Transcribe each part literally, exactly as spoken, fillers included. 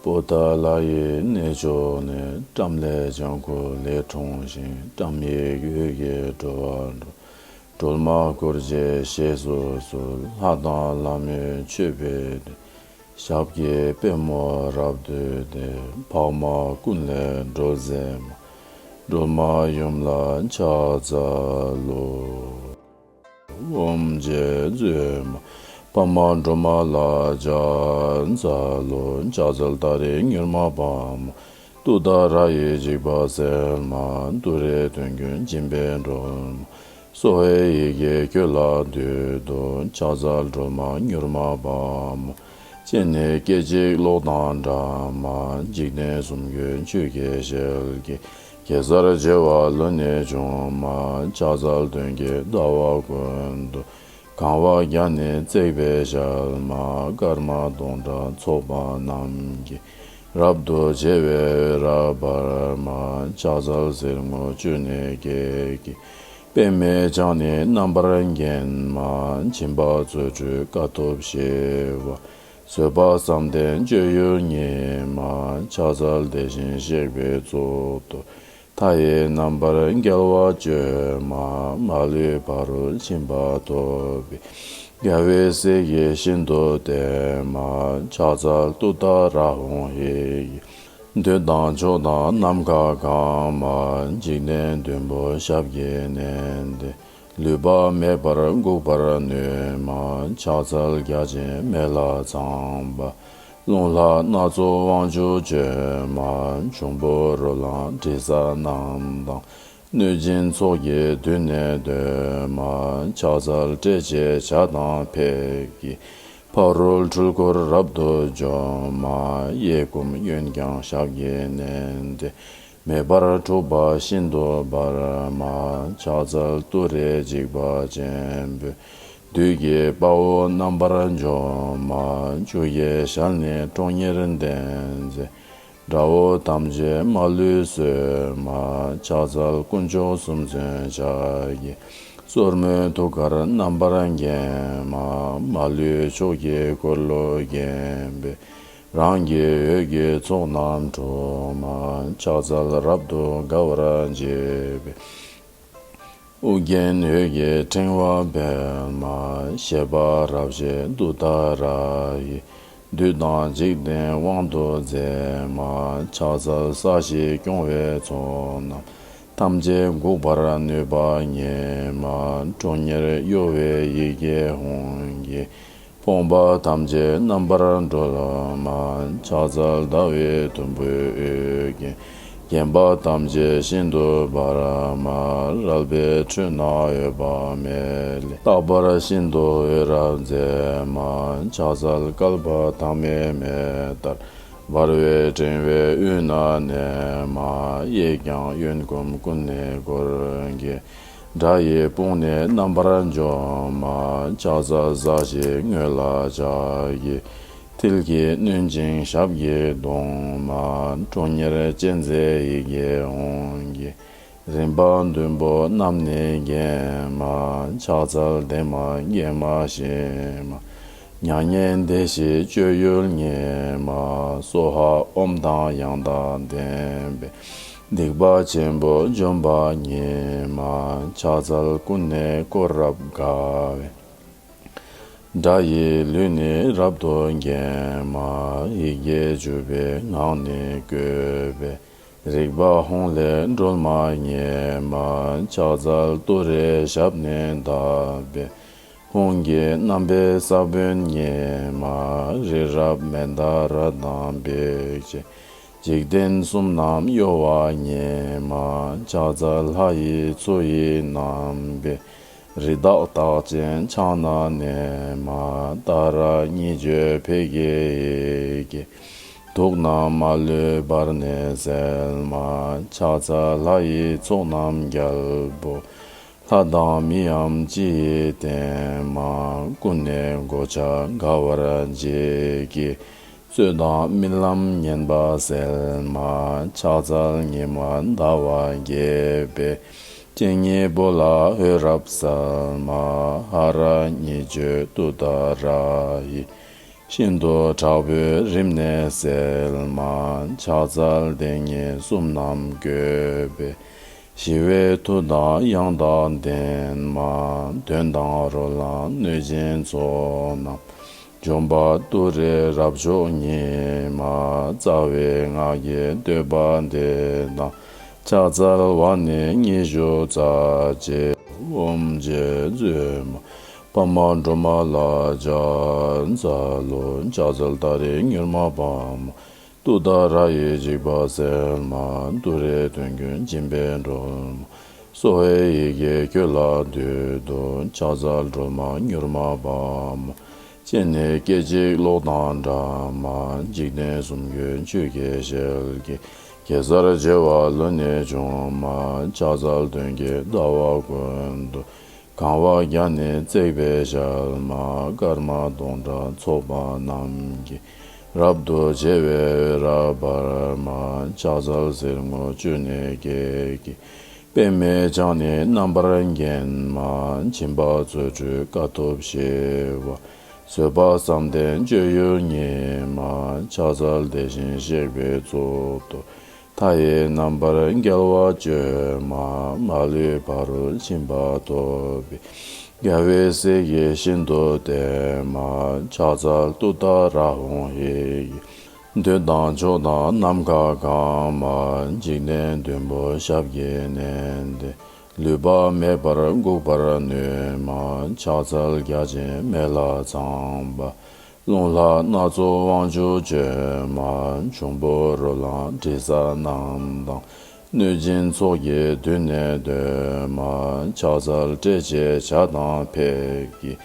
པོ་ཏཱ་ལ་ཡི་གནས་མཆོག་ནས། བཀྲམ་ལས་ལྗང་གུ་ལས་འཁྲུངས་ཤིང་། བཀྲམ་ཡིག་འོད་ཀྱིས་འགྲོ་བར་འགྲོ། སྒྲོལ་མ་འཁོར་བཅས་ཞེས་སུ་གསོལ། ལྷ་དང་ལྷ་མོས་མཆོད་པའི་སྒྲས། ཞབས་ཀྱི་པདྨོ་རབ་བཏུད་དེ། འཕགས་མ་ཀུན་ལས་སྒྲོལ་མཛད་མ། སྒྲོལ་མ་ཡུམ་ལ་ཕྱག་འཚལ་ལོ། ཨོཾ་རྗེ་བཙུན་མ་འཕགས་མ་སྒྲོལ་མ་ལ་ཕྱག་འཚལ་ལོ། ཕྱག་འཚལ་ཏཱ་རེ་མྱུར་མ་དཔའ་མོ། ཏུཏྟཱ་ར་ཡི་འཇིགས་པ་སེལ་མ། ཏུ་རེ་དོན་ཀུན་སྦྱིན་པས་སྒྲོལ་མ། གསོ་བའི་ཡི་གེ་ཁྱོད་ལ་འདུད་དོ། ཕྱག་འཚལ་སྒྲོལ་མ་མྱུར་མ་དཔའ་མོ། སྤྱན་ནི་སྐད་ཅིག་གློག་དང་འདྲ་མ། འཇིག་རྟེན་གསུམ་མགོན་ཆུ་སྐྱེས་ཞལ་གྱི། གེ་སར་བྱེ་བ་ལུ་ནི་འཇོམས་མ། ཕྱག་འཚལ་སྟོན་ཀའི་ཟླ་བ་ཀུན་ཏུ། གང་བ་བརྒྱ་ནི་བརྩེགས་པའི་ཞལ་མ། སྐར་མ་སྟོང་ཕྲག་ཚོགས་པ་རྣམས་ཀྱིས། རབ་ཏུ་ཕྱེ་བའི་འོད་རབ་འབར་མ། ཕྱག་འཚལ་གསེར་སྔོ་ཆུ་ནས་སྐྱེས་ཀྱི། པདྨས་ཕྱག་ནི་རྣམ་པར་བརྒྱན་མ། སྦྱིན་པ་བརྩོན་འགྲུས་དཀའ་ཐུབ་ཞི་བ། བཟོད་པ་བསམ་གཏན་སྤྱོད་ཡུལ་ཉིད་མ། ཕྱག་འཚལ་དེ་བཞིན་གཤེགས་པའི་གཙུག་ཏོར། མཐའ་ཡས་རྣམ་པར་རྒྱལ་བ་སྤྱོད་མ། མ་ལུས་ཕ་རོལ་ཕྱིན་པ་ཐོབ་པའི། རྒྱལ་བའི་སྲས་ཀྱིས་ཤིན་ཏུ་བསྟེན་མ། ཕྱག་འཚལ་ཏུཏྟཱ་ར་ཧཱུྃ་ཧི། འདོད་དང་ཕྱོགས་དང་ནམ་མཁའ་གང་མ། འཇིག་རྟེན་བདུན་པོ་ཞབས་ཀྱིས་མནན་ཏེ། ལུས་པ་མེད་པར་འགུགས་པར་ནུས་མ། ཕྱག་འཚལ་བརྒྱ་བྱིན་མེ་ལྷ་ཚངས་པ། རླུང་ལྷ་སྣ་ཚོགས་དབང་ཕྱུག་བཅོམ་མ། འབྱུང་པོ་རོ་ལངས་དྲི་ཟ་རྣམས་དང་། གནོད་སྦྱིན་ཚོགས་ཀྱིས་མདུན་ནས་བསྟོད་མ། ཕྱག་འཚལ་ཏྲཊ་ཅེས་བྱ་དང་ཕཊ་ཀྱིས། ཕ་རོལ་འཁྲུལ་འཁོར་རབ་ཏུ་འཇོམས་མ། གཡས་བསྐུམ་གཡོན་བརྐྱང་ཞབས་ཀྱིས་མནན་ཏེ། མེ་འབར་འཁྲུག་པ་ཤིན་ཏུ་འབར་མ། ཕྱག་འཚལ་ཏུ་རེ་འཇིགས་པ་ཆེན་པོས། བདུད་ཀྱི་དཔའ་བོ་རྣམ་པར་འཇོམས་མ། ཆུ་སྐྱེས་ཞལ་ནི་ཁྲོ་གཉེར་ལྡན་མཛད། དགྲ་བོ་ཐམས་ཅད་མ་ལུས་གསོད་མ། ཕྱག་འཚལ་དཀོན་མཆོག་གསུམ་མཚོན་ཕྱག་རྒྱའི། སོར་མོས་ཐུགས་ཀར་རྣམ་པར་བརྒྱན་མ། མ་ལུས་ཕྱོགས་ཀྱི་འཁོར་ལོས་བརྒྱན་པའི། རང་གི་འོད་ཀྱི་ཚོགས་རྣམས་འཁྲུག་མ། ཕྱག་འཚལ་རབ་ཏུ་དགའ་བར་བྱེད་པའི། ཨོ་རྒྱན་འོད་ཀྱི་ཕྲེང་བ་སྤེལ་མ། བཞད་པ་རབ་བཞད་ཏུཏྟཱ་ར་ཡིས། བདུད་དང་འཇིག་རྟེན་དབང་དུ་མཛད་མ། ཕྱག་འཚལ་ས་གཞི་སྐྱོང་བའི་ཚོགས་རྣམས། ཐམས་ཅད་འགུགས་པར་ནུས་པ་ཉིད་མ། ཁྲོ་གཉེར་གཡོ་བའི་ཡི་གེ་ཧཱུྃ་གིས། ཕོངས་པ་ཐམས་ཅད་རྣམ་པར་སྒྲོལ་མ། ཕྱག་འཚལ་ཟླ་བའི་དུམ་བུས་འོད་ཀྱིས། བརྒྱན་པ་ཐམས་ཅད་ཤིན་ཏུ་འབར་མ། རལ་པའི་ཁྲོད་ན་འོད་དཔག་མེད་ལས། རྟག་པར་ཤིན་ཏུ་འོད་རབ་མཛད་མ། ཕྱག་འཚལ་བསྐལ་པ་ཐ་མའི་མེ་ལྟར། འབར་བའི་ཕྲེང་བའི་དབུས་ན་གནས་མ། གཡས་བརྐྱང་གཡོན་བསྐུམ་ཀུན་ནས་བསྐོར་གྱི། དགྲ་ཡི་དཔུང་ནི་རྣམ་པར་འཇོམས་མ། ཕྱག་འཚལ་ས་གཞིའི་ངོས་ལ་ཕྱག་གི། མཐིལ་གྱིས་བསྣུན་ཅིང་ཞབས་ཀྱིས་བརྡུང་མ། ཁྲོ་གཉེར་ཅན་མཛད་ཡི་གེ་ཧཱུྃ་གིས། རིམ་པ་བདུན་པོ་རྣམས་ནི་བརྒྱན་མ། ཕྱག་འཚལ་བདེ་མ་དགེ་མ་ཞི་མ། མྱ་ངན་འདས་ཞི་སྤྱོད་ཡུལ་ཉིད་མ། སྭཱ་ཧཱ་ཨོཾ་དང་ཡང་དག་ལྡན་པས། སྡིག་པ་ཆེན་པོ་འཇོམས་པ་ཉིད་མ། ཕྱག་འཚལ་ཀུན་ནས་བསྐོར་རབ་དགའ་བའི། དགྲ་ཡི་ལུས་ནི་རབ་ཏུ་བརྒྱན་མ། ཡི་གེ་བཅུ་པའི་ངག་ནི་བཀོད་པའི། རིག་པ་ཧཱུྃ་ལས་སྒྲོལ་མ་ཉིད་མ། ཕྱག་འཚལ་ཏུ་རེའི་ཞབས་ནི་བརྡབས་པས། ཧཱུྃ་གི་རྣམ་པའི་ས་བོན་ཉིད་མ། རི་རབ་མནྡ་ར་དང་འབིགས་བྱེད། འཇིག་རྟེན་གསུམ་རྣམས་གཡོ་བ་ཉིད་མ། ཕྱག་འཚལ་ལྷ་ཡི་མཚོ་ཡི་རྣམ་པའི། རི་དྭགས་རྟགས་ཅན་ཕྱག་ན་མནན་མ། ཏཱ་ར་གཉིས་བརྗོད་ཕཊ་ཀྱི་ཡི་གེས། དུག་རྣམས་མ་ལུས་འབར་ནས་སེལ་མ། ཕྱག་འཚལ་ལྷ་ཡི་ཚོགས་རྣམས་རྒྱལ་པོ། ལྷ་དང་མིའམ་ཅི་ཡིས་བསྟེན་མ། ཀུན་ནས་གོ་ཆ་དགའ་བར་བྱེད་ཀྱི། རྩོད་དང་རྨི་ལམ་ངན་པ་སེལ་མ། ཕྱག་འཚལ་ཉི་མ་ཟླ་བ་རྒྱས་པའི། སྤྱན་གཉིས་པོ་ལ་འོད་རབ་གསལ་མ། ཧ་ར་གཉིས་བརྗོད་ཏུཏྟཱ་ར་ཡིས། ཤིན་ཏུ་དྲག་པོས་རིམས་ནད་སེལ་མ། ཕྱག་འཚལ་དེ་ཉིད་གསུམ་རྣམས་བཀོད་པས། ཞི་བའི་མཐུ་དང་ཡང་དག་ལྡན་མ། གདོན་དང་རོ་ལངས་གནོད་སྦྱིན་ཚོགས་རྣམས། འཇོམས་པ་ཏུ་རེ་རབ་མཆོག་ཉིད་མ། རྩ་བའི་སྔགས་ཀྱི་བསྟོད་པ་འདི་དང་། ཕྱག་འཚལ་བ་ནི་ཉི་ཤུ་རྩ་གཅིག །ཨོཾ་རྗེ་བཙུན་མ་འཕགས་མ་སྒྲོལ་མ་ལ་ཕྱག་འཚལ་ལོ། ཕྱག་འཚལ་ཏཱ་རེ་མྱུར་མ་བ་མ། ཏུཏྟཱ་ར་ཡི་འཇིགས་པ་སེལ་མ། ཏུ་རེའི་གདོན་ཀུན་འཇིམ་པས་སྒྲོལ་མ། གསོ་བའི་ཡི་གེ་ཁྱོད་ལ་འདུད་དོ། ཕྱག་འཚལ་སྒྲོལ་མ་མྱུར་མ་བ་མ། སྤྱན་ནི་སྐད་ཅིག་གློག་དང་འདྲ་མ། འཇིག་རྟེན་གསུམ་མགོན་ཆུ་སྐྱེས་ཞལ་གྱི། གེ་སར་བྱེ་བ་ལུས་ནས་བྱུང་མ། ཕྱག་འཚལ་གདོན་བགེགས་ཟླ་བ་ཀུན་ཏུ། གང་བ་བརྒྱ་ནི་བརྩེགས་པའི་ཞལ་མ། སྐར་མ་སྟོང་ཕྲག་ཚོགས་པ་རྣམས་ཀྱིས། རབ་ཏུ་ཕྱེ་བའི་འོད་རབ་འབར་མ། ཕྱག་འཚལ་གསེར་སྔོ་ཆུ་ནས་སྐྱེས་ཀྱི། པདྨས་ཕྱག་ནི་རྣམ་པར་བརྒྱན་མ། འཆིང་བ་རྩོད་འགྲུས་དཀའ་ཐུབ་ཞི་བ། བཟོད་པ་བསམ་གཏན་སྤྱོད་ཡུལ་ཉིད་མ། ཕྱག་འཚལ་དེ་བཞིན་གཤེགས་པའི་གཙུག་ཏོར། མཐའ་ཡས་རྣམ་པར་རྒྱལ་བ་སྤྱོད་མ། མ་ལུས་ཕ་རོལ་ཕྱིན་པ་ཐོབ་པའི། རྒྱལ་བའི་སྲས་ཀྱིས་ཤིན་ཏུ་བསྟེན་མ། ཕྱག་འཚལ་ཏུཏྟཱ་ར་ཧཱུྃ་ཧི། འདོད་དང་ཕྱོགས་དང་ནམ་མཁའ་གང་མ། འཇིག་རྟེན་བདུན་པོ་ཞབས་ཀྱིས་མནན་ཏེ། ལུས་པ་མེད་པར་འགུགས་པར་ནུས་མ། ཕྱག་འཚལ་བརྒྱ་བྱིན་མེ་ལྷ་ཚངས་པ། རླུང་ལྷ་སྣ་ཚོགས་དབང་ཕྱུག་མཆོད་མ། འབྱུང་པོ་རོ་ལངས་དྲི་ཟ་རྣམས་དང་། གནོད་སྦྱིན་ཚོགས་ཀྱིས་མདུན་ནས་བསྟོད་མ། ཕྱག་འཚལ་ཏྲཊ་ཅེས་བྱ་དང་ཕཊ་ཀྱིས།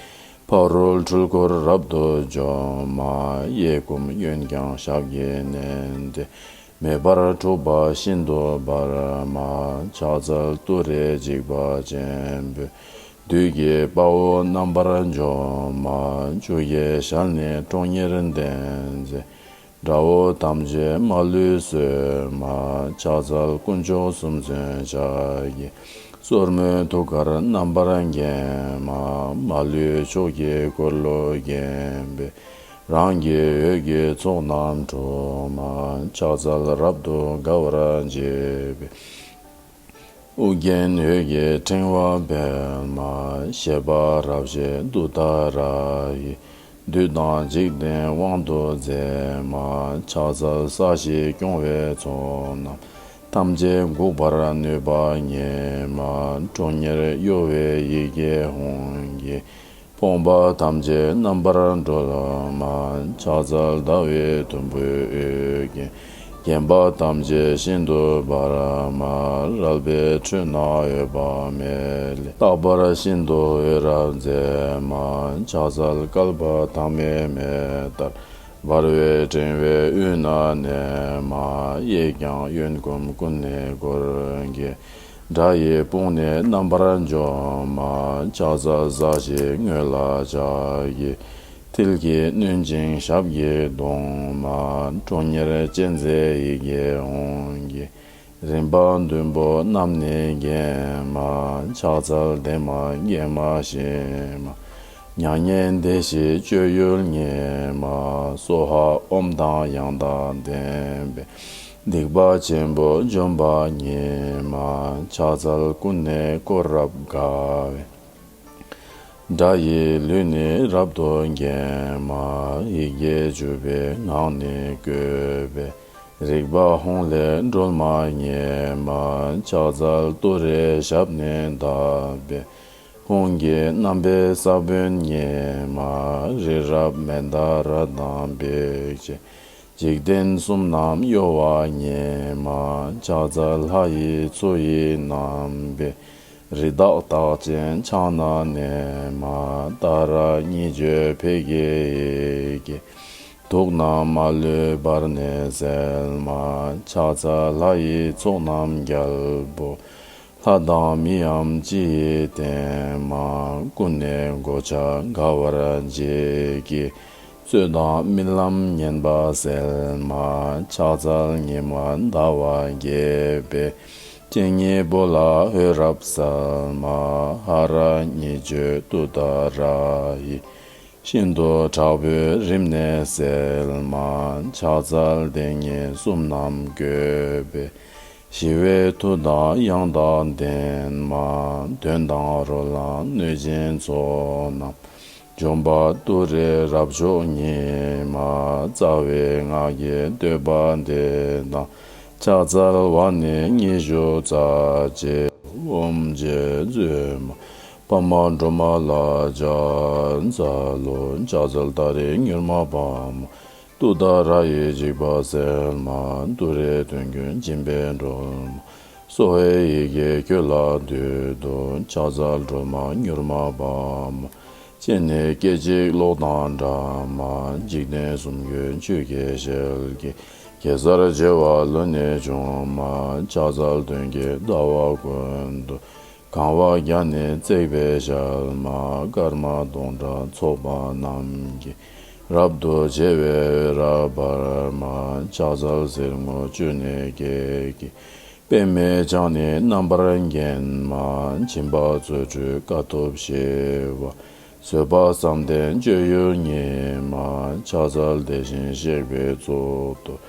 ཕ་རོལ་འཁྲུལ་འཁོར་རབ་ཏུ་འཇོམས་མ། གཡས་བསྐུམ་གཡོན་བརྐྱང་ཞབས་ཀྱིས་མནན་ཏེ། མེ་འབར་འཁྲུགས་པ་ཤིན་ཏུ་འབར་མ། ཕྱག་འཚལ་ཏུ་རེ་འཇིགས་པ་ཆེན་པོས། བདུད་ཀྱི་དཔའ་བོ་རྣམ་པར་འཇོམས་མ། ཆུ་སྐྱེས་ཞལ་ནི་ཁྲོ་གཉེར་ལྡན་མཛད། དགྲ་བོ་ཐམས་ཅད་མ་ལུས་གསོད་མ། ཕྱག་འཚལ་དཀོན་མཆོག་གསུམ་མཚོན་ཕྱག་རྒྱའི། སོར་མོས་ཐུགས་ཀར་རྣམ་པར་བརྒྱན་མ། མ་ལུས་ཕྱོགས་ཀྱི་འཁོར་ལོས་བརྒྱན་པའི། རང་གི་འོད་ཀྱི་ཚོགས་རྣམས་འཁྲུགས་མ། ཕྱག་འཚལ་རབ་ཏུ་དགའ་བར་བྱེད་པའི། ཨོ་རྒྱན་འོད་ཀྱི་ཕྲེང་བ་སྤེལ་མ། བཞད་པ་རབ་བཞད་ཏུཏྟཱ་ར་ཡིས། བདུད་དང་འཇིག་རྟེན་དབང་དུ་མཛད་མ། ཕྱག་འཚལ་ས་གཞི་སྐྱོང་བའི་ཚོགས་རྣམས། ཐམས་ཅད་འགུགས་པར་ནུས་པ་ཉིད་མ། ཁྲོ་གཉེར་གཡོ་བའི་ཡི་གེ་ཧཱུྃ་གིས། ཕོངས་པ་ཐམས་ཅད་རྣམ་པར་སྒྲོལ་མ། ཕྱག་འཚལ་ཟླ་བའི་དུམ་བུས་དབུ་བརྒྱན། བརྒྱན་པ་ཐམས་ཅད་ཤིན་ཏུ་འབར་མ། རལ་པའི་ཁྲོད་ན་འོད་དཔག་མེད་ལས། རྟག་པར་ཤིན་ཏུ་འོད་རབ་མཛད་མ། ཕྱག་འཚལ་བསྐལ་པ་ཐ་མའི་མེ་ལྟར། འབར་བའི་ཕྲེང་བའི་དབུས་ན་གནས་མ། གཡས་བརྐྱང་གཡོན་བསྐུམ་ཀུན་ནས་བསྐོར་གྱི། དགྲ་ཡི་དཔུང་ནི་རྣམ་པར་འཇོམས་མ། ཕྱག་འཚལ་ས་གཞིའི་ངོས་ལ་ཕྱག་གི། མཐིལ་གྱིས་བསྣུན་ཅིང་ཞབས་ཀྱིས་བརྡུང་མ། ཁྲོ་གཉེར་ཅན་མཛད་ཡི་གེ་ཧཱུྃ་གིས། རིམ་པ་བདུན་པོ་རྣམས་ནི་བརྒྱན་མ། ཕྱག་འཚལ་བདེ་མ་དགེ་མ་ཞི་མ། མྱ་ངན་འདས་ཞི་སྤྱོད་ཡུལ་ཉིད་མ། སྭཱ་ཧཱ་ཨོཾ་དང་ཡང་དག་ལྡན་པས། སྡིག་པ་ཆེན་པོ་འཇོམས་པ་ཉིད་མ། ཕྱག་འཚལ་ཀུན་ནས་བསྐོར་རབ་དགའ་བའི། དགྲ་ཡི་ལུས་ནི་རབ་ཏུ་བརྒྱན་མ། ཡི་གེ་བཅུ་པའི་ངག་ནི་བཀོད་པས། རིག་པ་ཧཱུྃ་ལས་སྒྲོལ་མ་མཉེས་མ། ཕྱག་འཚལ་ཏུ་རེའི་ཞབས་ནི་བརྡབས་པས། ཧཱུྃ་གི་རྣམ་པའི་ས་བོན་མཉེས་མ། རི་རབ་མནྡ་ར་དང་འབིགས་བྱེད། འཇིག་རྟེན་གསུམ་རྣམས་གཡོ་བ་ཉིད་མ། ཕྱག་འཚལ་ལྷ་ཡི་མཚོ་ཡི་རྣམ་པའི། རི་དྭགས་རྟགས་ཅན་ཕྱག་ན་མནན་མ། ཏཱ་ར་གཉིས་བརྗོད་ཕཊ་ཀྱི་ཡི་གེས། དུག་རྣམས་མ་ལུས་འབར་ནས་སེལ་མ། ཕྱག་འཚལ་ལྷ་ཡི་ཚོགས་རྣམས་རྒྱལ་པོ། ལྷ་དང་མིའམ་ཅི་ཡིས་བསྟེན་མ། ཀུན་ནས་གོ་ཆ་དགའ་བར་བྱེད་ཀྱི། རྩོད་དང་རྨི་ལམ་ངན་པ་སེལ་མ། ཕྱག་འཚལ་ཉི་མ་ཟླ་བ་རྒྱས་པའི། སྤྱན་གཉིས་པོ་ལ་འོད་རབ་གསལ་མ། ཧ་ར་གཉིས་བརྗོད་ཏུཏྟཱ་ར་ཡིས། ཤིན་ཏུ་དྲག་པོས་རིམས་ནད་སེལ་མ། ཕྱག་འཚལ་དེ་ཉིད་གསུམ་རྣམས་བཀོད་པས། ཞི་བའི་མཐུ་དང་ཡང་དག་ལྡན་མ། གདོན་དང་རོ་ལངས་གནོད་སྦྱིན་ཚོགས་རྣམས། འཇོམས་པ་ཏུ་རེ་རབ་མཆོག་ཉིད་མ། རྩ་བའི་སྔགས་ཀྱི་བསྟོད་པ་འདི་དང་། ཕྱག་འཚལ་བ་ནི་ཉི་ཤུ་རྩ་གཅིག །ཨོཾ་རྗེ་བཙུན་མ་འཕགས་མ་སྒྲོལ་མ་ལ་ཕྱག་འཚལ་ལོ། ཕྱག་འཚལ་ཏཱ་རེ་མྱུར་མ་བ་མ། ཏུཏྟཱ་ར་ཡི་འཇིགས་པ་སེལ་མ། ཏུ་རེའི་གདོན་ཀུན་འཇིམ་པས་སྒྲོལ་མ། གསོ་བའི་ཡི་གེ་ཁྱོད་ལ་འདུད་དོ། ཕྱག་འཚལ་སྒྲོལ་མ་མྱུར་མ་བ་མ། སྤྱན་ནི་སྐད་ཅིག་གློག་དང་འདྲ་མ། འཇིག་རྟེན་གསུམ་མགོན་ཆུ་སྐྱེས་ཞལ་གྱི། གེ་སར་བྱེ་བ་ལུ་ནི་འབྱུང་མ། ཕྱག་འཚལ་སྟོན་ཀའི་ཟླ་བ་ཀུན་ཏུ། གང་བ་བརྒྱ་ནི་བརྩེགས་པའི་ཞལ་མ། སྐར་མ་སྟོང་ཕྲག་ཚོགས་པ་རྣམས་ཀྱིས། རབ་ཏུ་ཕྱེ་བའི་འོད་རབ་འབར་མ། ཕྱག་འཚལ་གསེར་སྔོ་ཆུ་ནས་སྐྱེས་ཀྱི། པདྨས་ཕྱག་ནི་རྣམ་པར་བརྒྱན་མ། འཇིམ་པ་རྫུ་འཕྲུལ་དཀའ་ཐུབ་ཞི་བ། བཟོད་པ་བསམ་གཏན་སྤྱོད་ཡུལ་ཉིད་མ། ཕྱག་འཚལ་དེ་བཞིན་གཤེགས་པའི་གཙུག་ཏོར།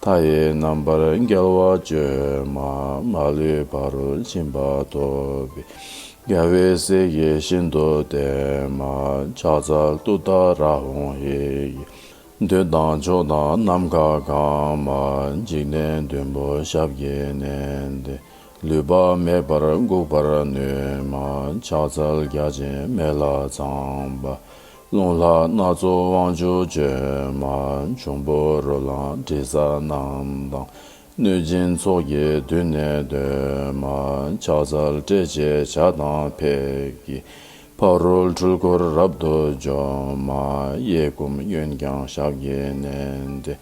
མཐའ་ཡས་རྣམ་པར་རྒྱལ་བ་སྤྱོད་མ། མ་ལུས་ཕ་རོལ་ཕྱིན་པ་ཐོབ་པའི། རྒྱལ་བའི་སྲས་ཀྱིས་ཤིན་ཏུ་བསྟེན་མ། ཕྱག་འཚལ་ཏུཏྟཱ་ར་ཧཱུྃ་ཧི། འདོད་དང་ཕྱོགས་དང་ནམ་མཁའ་གང་མ། འཇིག་རྟེན་བདུན་པོ་ཞབས་ཀྱིས་མནན་ཏེ། ལུས་པ་མེད་པར་འགུགས་པར་ནུས་མ། ཕྱག་འཚལ་བརྒྱ་བྱིན་མེ་ལྷ་ཚངས་པ། རླུང་ལྷ་སྣ་ཚོགས་དབང་ཕྱུག་བཅོམ་མ། འབྱུང་པོ་རོ་ལངས་དྲི་ཟ་རྣམས་དང་། གནོད་སྦྱིན་ཚོགས་ཀྱིས་མདུན་ནས་བསྟོད་མ། ཕྱག་འཚལ་ཏྲཊ་ཅེས་བྱ་དང་ཕཊ་ཀྱིས། ཕ་རོལ་འཁྲུལ་འཁོར་རབ་ཏུ་འཇོམས་མ། གཡས་བསྐུམ་གཡོན་བརྐྱང་ཞབས་ཀྱིས་མནན་ཏེ།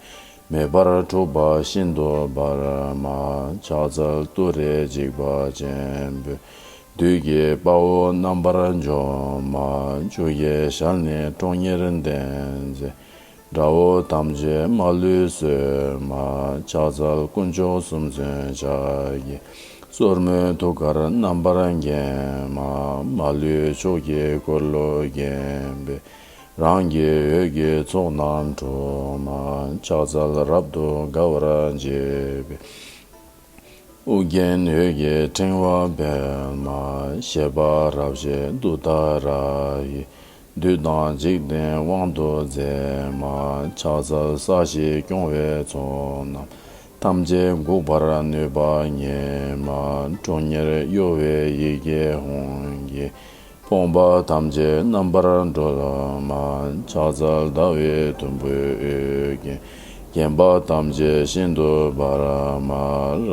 མེ་འབར་འཁྲུགས་པ་ཤིན་ཏུ་འབར་མ། ཕྱག་འཚལ་ཏུ་རེ་འཇིགས་པ་ཆེན་པོས། བདུད་ཀྱི་དཔའ་བོ་རྣམ་པར་འཇོམས་མ། ཆུ་སྐྱེས་ཞལ་ནི་ཁྲོ་གཉེར་ལྡན་མཛད། དགྲ་བོ་ཐམས་ཅད་མ་ལུས་གསོད་མ། ཕྱག་འཚལ་དཀོན་མཆོག་གསུམ་མཚོན་ཕྱག་རྒྱའི། སོར་མོས་ཐུགས་ཀར་རྣམ་པར་བརྒྱན་མ། མ་ལུས་ཕྱོགས་ཀྱི་འཁོར་ལོས་བརྒྱན་པའི། རང་གི་འོད་ཀྱི་ཚོགས་རྣམས་འཁྲུགས་མ། ཕྱག་འཚལ་རབ་ཏུ་དགའ་བར་བྱེད་པའི། ཨོ་རྒྱན་འོད་ཀྱི་ཕྲེང་བ་སྤེལ་མ། བཞད་པ་རབ་བཞད་ཏུཏྟཱ་ར་ཡིས། བདུད་དང་འཇིག་རྟེན་དབང་དུ་མཛད་མ། ཕྱག་འཚལ་ས་གཞི་སྐྱོང་བའི་ཚོགས་རྣམས། ཐམས་ཅད་འགུགས་པར་ནུས་པ་ཉིད་མ། ཁྲོ་གཉེར་གཡོ་བའི་ཡི་གེ་ཧཱུྃ་གིས། ཕོངས་པ་ཐམས་ཅད་རྣམ་པར་སྒྲོལ་མ། ཕྱག་འཚལ་ཟླ་བའི་དུམ་བུས་དབུས་བརྒྱན། བརྒྱན་པ་ཐམས་ཅད་ཤིན་ཏུ་འབར་མ།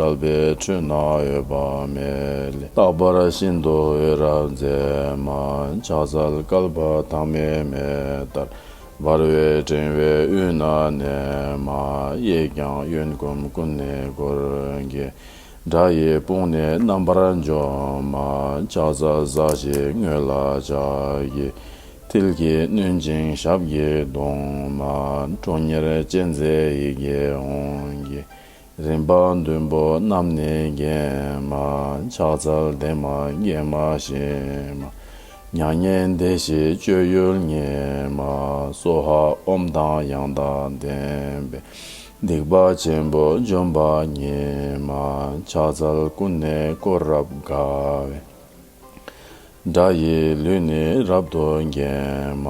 རལ་པའི་ཁྲོད་ན་འོད་དཔག་མེད་ལས། རྟག་པར་ཤིན་ཏུ་འོད་རབ་མཛད་མ། ཕྱག་འཚལ་བསྐལ་པ་ཐ་མའི་མེ་ལྟར། འབར་བའི་ཕྲེང་བའི་དབུས་ན་གནས་མ། གཡས་བརྐྱང་གཡོན་བསྐུམ་ཀུན་ནས་བསྐོར་གྱི། དགྲ་ཡི་དཔུང་ནི་རྣམ་པར་འཇོམས་མ། ཕྱག་འཚལ་ས་གཞིའི་ངོས་ལ་ཕྱག་གི། མཐིལ་གྱིས་བསྣུན་ཅིང་ཞབས་ཀྱིས་བརྡུང་མ། ཁྲོ་གཉེར་ཅན་མཛད་ཡི་གེ་ཧཱུྃ་གིས། རིམ་པ་བདུན་པོ་རྣམས་ནི་བརྒྱན་མ། ཕྱག་འཚལ་བདེ་མ་དགེ་མ་ཞི་མ། མྱ་ངན་འདས་ཞི་སྤྱོད་ཡུལ་ཉིད་མ། སྭཱ་ཧཱ་ཨོཾ་དང་ཡང་དག་ལྡན་པས། སྡིག་པ་ཆེན་པོ་འཇོམས་པ་ཉིད་མ། ཕྱག་འཚལ་ཀུན་ནས་བསྐོར་རབ་དགའ་བའི། དགྲ་ཡི་ལུས་ནི་རབ་ཏུ་བརྒྱན་མ།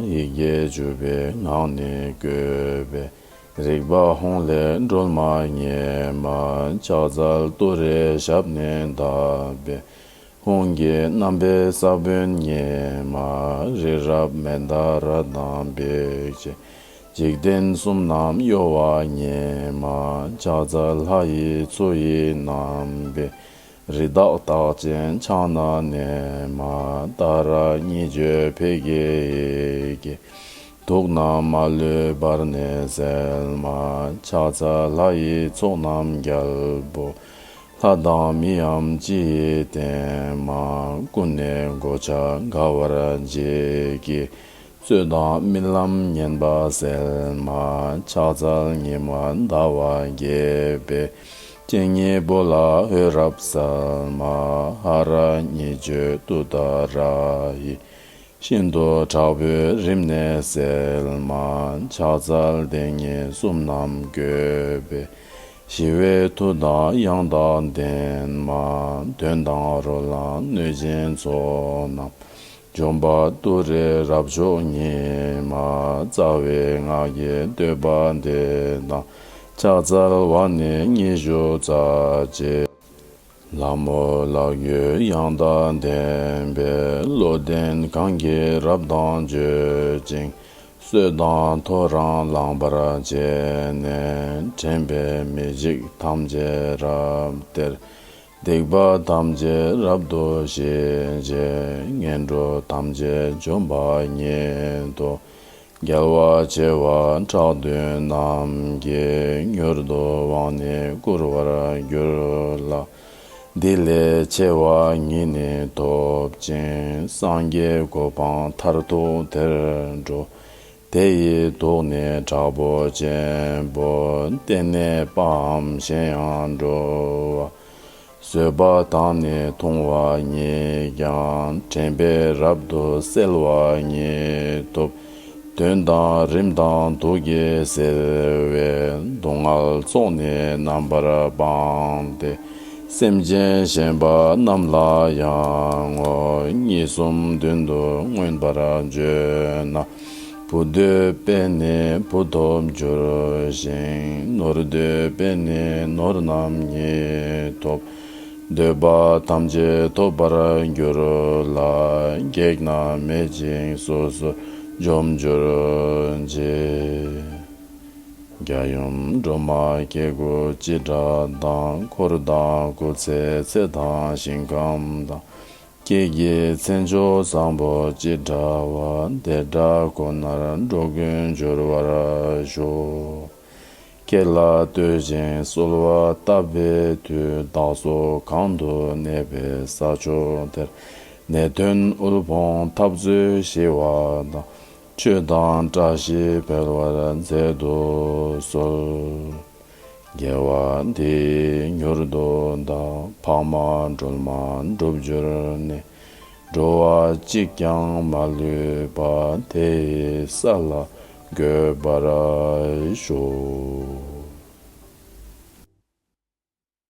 ཡི་གེ་བཅུ་པའི་ངག་ནི་བཀོད་པས། རིག་པ་ཧཱུྃ་ལས་སྒྲོལ་མ་བརྙེས་མ། ཕྱག་འཚལ་ཏུ་རེའི་ཞབས་ནི་བརྡབས་པས། ཧཱུྃ་གི་རྣམ་པའི་ས་བོན་བརྙེས་མ། རི་རབ་མནྡ་ར་དང་འབིགས་བྱེད། འཇིག་རྟེན་གསུམ་རྣམས་གཡོ་བ་ཉིད་མ། ཕྱག་འཚལ་ལྷ་ཡི་མཚོ་ཡི་རྣམ་པའི། རི་དྭགས་རྟགས་ཅན་ཕྱག་ན་མནན་མ། ཏཱ་ར་གཉིས་བརྗོད་ཕཊ་ཀྱི་ཡི་གེས། དུག་རྣམས་མ་ལུས་འབར་ནས་སེལ་མ། ཕྱག་འཚལ་ལྷ་ཡི་ཚོགས་རྣམས་རྒྱལ་པོ། ལྷ་དང་མིའམ་ཅི་ཡིས་བསྟེན་མ། ཀུན་ནས་གོ་ཆ་དགའ་བར་བྱེད་ཀྱི། རྩོད་དང་རྨི་ལམ་ངན་པ་སེལ་མ། ཕྱག་འཚལ་ཉི་མ་ཟླ་བ་རྒྱས་པའི། སྤྱན་གཉིས་པོ་ལ་འོད་རབ་གསལ་མ། ཧ་ར་གཉིས་བརྗོད་ཏུཏྟཱ་ར་ཡིས། ཤིན་ཏུ་དྲག་པོའི་རིམས་ནད་སེལ་མ། ཕྱག་འཚལ་དེ་ཉིད་གསུམ་རྣམས་བཀོད་པའི། ཞི་བའི་མཐུ་དང་ཡང་དག་ལྡན་མ། གདོན་དང་རོ་ལངས་གནོད་སྦྱིན་ཚོགས་རྣམས། འཇོམས་པ་ཏུ་རེ་རབ་མཆོག་ཉིད་མ། རྩ་བའི་སྔགས་ཀྱི་བསྟོད་པ་འདི་དང་། ཕྱག་འཚལ་བ་ནི་ཉི་ཤུ་རྩ་གཅིག་ལྷ་མོ་ལག་བརྒྱུད་ཡང་དག་ལྡན་པའི། བློ་ལྡན་གང་གིས་རབ་དང་བརྗོད་ཅིང་། གསོད་དང་ཐོ་རངས་ལངས་པར་བྱས་ནས། དྲན་པས་མི་འཇིགས་ཐམས་ཅད་རབ་སྟེར། སྡིག་པ་ཐམས་ཅད་རབ་ཏུ་ཞི་བྱེད། ངན་འགྲོ་ཐམས་ཅད་འཇོམས་པ་ཉིད་དོ། རྒྱལ་བ་བྱེ་བ་ཕྲག་བདུན་རྣམས་ཀྱིས། མྱུར་དུ་དབང་ནི་བསྐུར་བར་འགྱུར་ལ། འདི་ལས་ཆེ་བ་ཉིད་ནི་ཐོབ་ཅིང་། སངས་རྒྱས་གོ་འཕང་མཐར་ཐུག་དེར་འགྲོ། དེ་ཡི་དུག་ནི་དྲག་པོ་ཆེན་པོ། བརྟན་གནས་པའམ་གཞན་ཡང་འགྲོ་བ། བཟོད་པ་དང་ནི་མཐུང་བ་ཉིད་ཀྱང་། དྲན་པས་རབ་ཏུ་སེལ་བ་ཉིད་ཐོབ། གདོན་དང་རིམས་དང་དུག་གིས་བསལ་བའི། སྡུག་བསྔལ་ཚོགས་ནི་རྣམ་པར་སྤངས་ཏེ། སེམས་ཅན་གཞན་པ་རྣམས་ལ་ཡང་ངོ་། གཉིས་གསུམ་བདུན་དུ་མངོན་པར་བརྗོད་ན། བུ་འདོད་པས་ནི་བུ་ཐོབ་འགྱུར་ཞིང་། ནོར་འདོད་པས་ནི་ནོར་རྣམས་ཉིད་ཐོབ། འདོད་པ་ཐམས་ཅད་ཐོབ་པར་འགྱུར་ལ། གེགས་རྣམས་མེད་ཅིང་སོ་སོར་འཇོམས་གྱུར་ཅིག་རྒྱལ་ཡུམ་སྒྲོལ་མ་སྐྱེ་དགུ་ཅི་འདྲ་དང་། འཁོར་དང་སྐུ་ཚེ་ཚེ་དང་ཞིང་ཁམས་དང་། སྐྱེས་ཀྱི་མཚན་མཆོག་བཟང་པོ་ཅི་འདྲ་བ། དེ་འདྲ་ཀུན་ནར་འགྲོ་ཀུན་འབྱོར་བར་ཤོག་ཁྱེད་ལ་བསྟོད་ཅིང་གསོལ་བ་བཏབ་པའི་མཐུས། བདག་སོགས་གང་དུ་གནས་པའི་ས་ཕྱོགས་དེར། ནད་གདོན་དབུལ་ཕོངས་འཐབ་རྩོད་ཞི་བ་དང་། ཆོས་དང་བཀྲ་ཤིས་འཕེལ་བར་མཛད་དུ་གསོལ། དགེ་བ་འདི་ཡིས་མྱུར་དུ་བདག་འཕགས་མ་སྒྲོལ་མ་འགྲུབ་གྱུར་ནས། འགྲོ་བ་གཅིག་ཀྱང་མ་ལུས་པ། དེ་ཡི་ས་ལ་འགོད་པར་ཤོག